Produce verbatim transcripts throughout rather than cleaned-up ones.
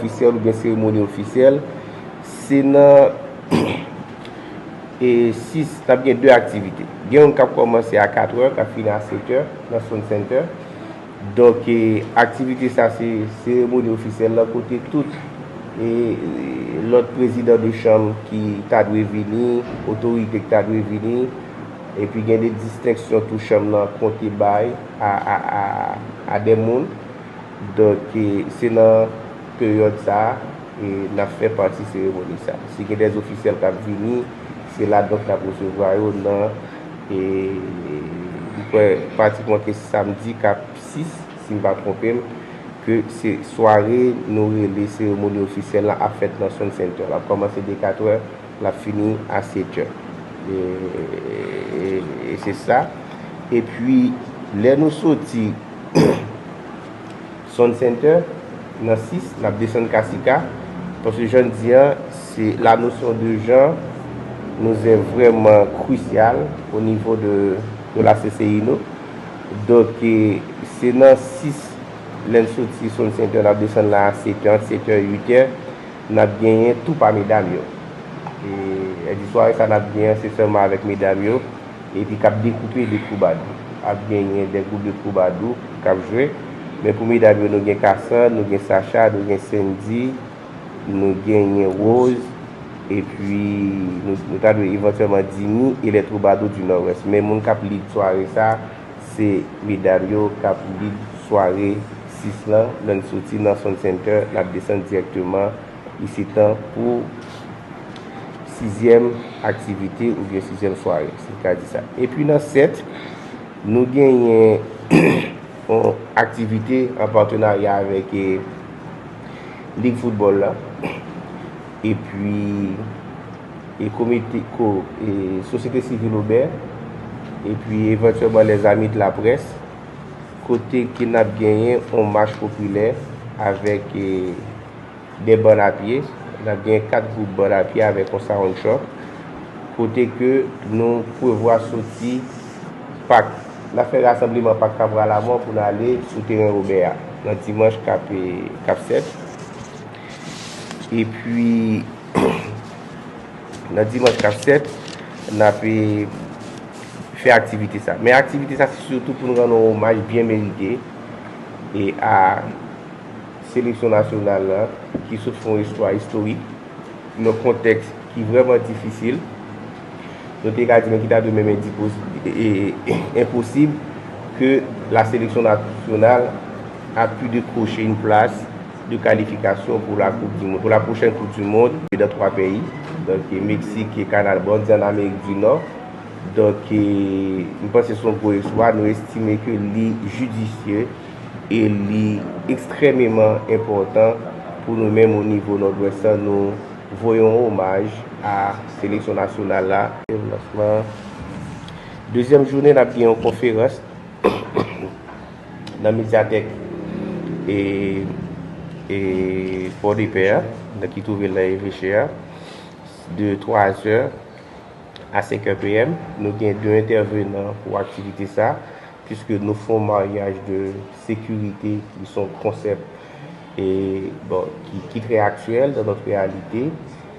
ofisyèl oubyen seremoni ofisyèl, se nan e sis, n ap gen de aktivite. Gen youn k ap kòmanse a katrè, k ap fini a setè nan Sun Center. Donk, e, aktivite sa se seremoni ofisyèl la kote tout e, e, lòt prezidan de chanm ki ta dwe vini, otorite ki ta dwe vini, epi gen de distenksyon tou chanm nan konte bay a, a, a, a de moun. Donk, e, se nan peryòd sa a, e, n ap fè pati seremoni sa a. Si gen de ofisyèl k ap vini, se ladan n ap resevwa yo nan, e, m kwè pratikman ke samdi k ap sis, si m pa twonpe m, ke se sware nou rele seremoni ofisyèl la ap fèt nan Sun Center. L ap kòmanse de katrè, l ap fini a setè. E, e, e se sa. Epi, lè nou soti Sun Center, nan sis, n ap desann Kasika. Paske jan n di an, se la notion de jan nou se vrèman krisyal o nivo de, de la C C I nou. Donk, e, se nan sis, lè n soti Sun Center, n ap desann la a setè, ant setè e uitè, n ap genyen tou pa medam yo. E, e di sware sa n ap genyen, se sèlman avèk medam yo, epi k ap dekoupe de twoubadou. Ap genyen de gwoup de twoubadou k ap jwe. Men pou medam yo, nou gen Cassandre, nou gen Sacha, nou gen Sandy, nou genyen Rose, epi nou, nou ta dwe evantyèlman Dini e les Troubadours du Nord-Ouest. Men moun k ap lead sware sa, se medam yo k ap lead sware sis lan. Lè n soti nan Sun Center, n ap desann dirèkteman isitan pou sizyèm aktivite oubyen sizyèm sware, si n ka di sa. Epi nan sèt, nou genyen yon aktivite an patenarya avèk, e, Lig Foutbòl la, epi, e, komite, ko, e, Sosyete Sivil Obè, epi evantyèlman Les Amis de la Presse, kote ke n ap genyen yon mach popilè avèk, e, de bann a pye. N ap gen kat gwoup bann a pye avèk yon sound truck. Kote ke nou prevwa soti Pak. N ap fè rasanbleman Pak Kabra Lamò pou n ale sou teren Obè a nan dimanch k ap, k ap sèt. Epi, nan dimanch k ap sèt, n ap, e, fè aktivite sa. Men aktivite sa, se sitou pou n rann yon omaj byen merite e a seleksyon nasyonal la, ki sot fè yon istwa istorik nan kontèks ki vrèman difisil. Nou te ka di menm ki ta dwe menm endipos-, e, e, enposib ke la sélection nationale a pu décrocher une place de qualification pour la Coupe du Monde, pour la prochaine Coupe du Monde, dans trois pays, donc Mexique et Canada, bon, di an Amerik di Nò. Donk, e, m panse se yon gwo eksplwa. Nou estime ke li jidisye e li ekstrèmeman enpòtan pou nou menm o nivo Nòdwès la, nou voye yon omaj a seleksyon nasyonal la. Lansman dezyèm jounen, n ap gen yon konferans nan medyatèk e, e Pòdepè a, nan ki twouve l nan Evechè a, de twa zè a senk è P M. Nou gen de entèvenan pou aktivite sa, puiske nou fè yon maryaj de sekirite, ki se yon konsèp e, bon, ki, ki trè aktyèl dans notre réalité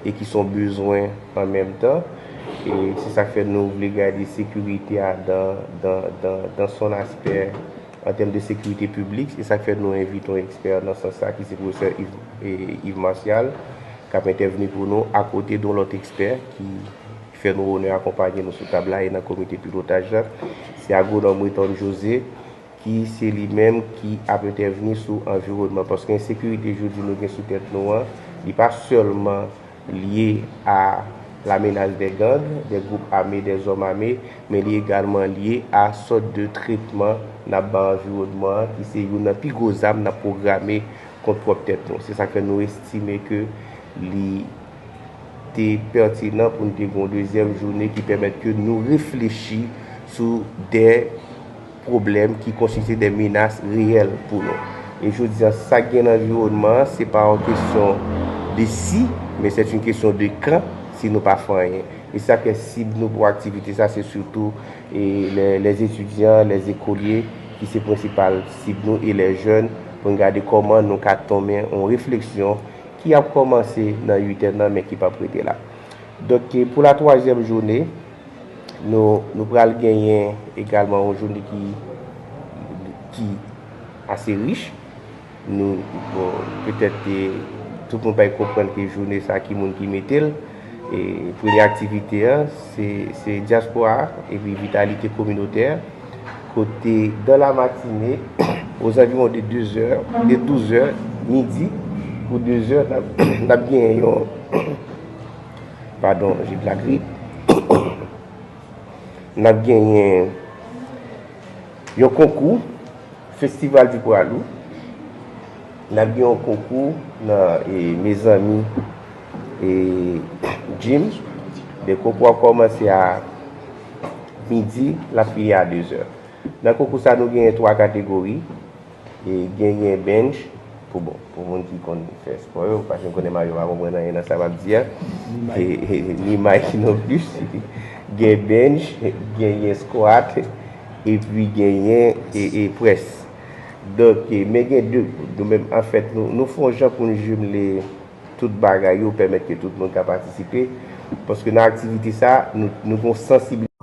e ki se yon bezwen an menm tan. E se sa k fè nou vle gade sekirite a dans, dans, dans, dans son aspect en termes de sécurité publique. Se sa k fè nou envite yon ekspè nan sans sa, ki se pwofesè Yves, e, Yves Martial, k ap entèvni pou nou, akote de yon lòt ekspè ki fè nou onè akonpaye nou sou tab la e nan komite pilotaj la. Se agwonòm Wetton José, ki se li menm ki ap entèvni sou anviwònman. Paske ensekirite jodi nou gen sou tèt nou an, li pa sèlman lye a la menace des gangs, des groupes armés, des hommes armés, men li egalman lye a sòt de tretman n ap ba anviwònman an, ki se youn nan pi gwo zam n ap pwograme kont pwòp tèt nou. Se sa k fè nou estime ke li te pètinan pou n te gen yon dezyèm jounen ki pèmèt ke nou reflechi sou de pwoblèm ki konstitye de menas reyèl pou nou. E jodi a, sa k gen nan anviwònman an, se pa yon kesyon de si, men c'est une question de quand, si nou pa fè anyen. E sa k fè sib nou pou aktivite sa, se sitou, e, les, les étudiants, les écoliers, ki se prensipal sib nou, e les jeunes, pou n gade kòman nou ka tanmen yon refleksyon ki ap kòmanse nan uit è nan, men ki p ap rete la. Donk, pou la twazyèm jounen, nou, nou pral genyen egalman yon jounen ki, ki ase rich. Nou, bon, petèt, eh, tout moun pa konprann ke jounen sa ki moun ki mete l. E premye aktivite an, se, se dyaspora epi vitalite kominotè. Kote, dans la matinée, aux environs de deux heures, de douze heures, midi, pou deux heures, n ap, n ap genyen yon, padon, j'ai de la grippe. N ap genyen yon konkou, Festival du Poids Lourd. N ap gen yon konkou nan, eh, Mezanmi, eh, Gym. Men konkou a kòmanse a midi, l ap fini a deux heures. Nan konkou sa, nou genyen twa kategori. E genyen bench, pou, bon, pou moun ki konn fè spò yo, paske m konnen Mario pa konprann anyen nan sa m ap di a. E, e, ni Mike non plis. Gen bench, genyen squat, epi genyen, e, e press. Donk, e, men gen de, nou menm, anfèt, nou, nou fè yon jan pou nou jimle tout bagay yo, pèmèt ke tout moun ka patisipe. Paske nan aktivite sa, nou, nou gon sansibilite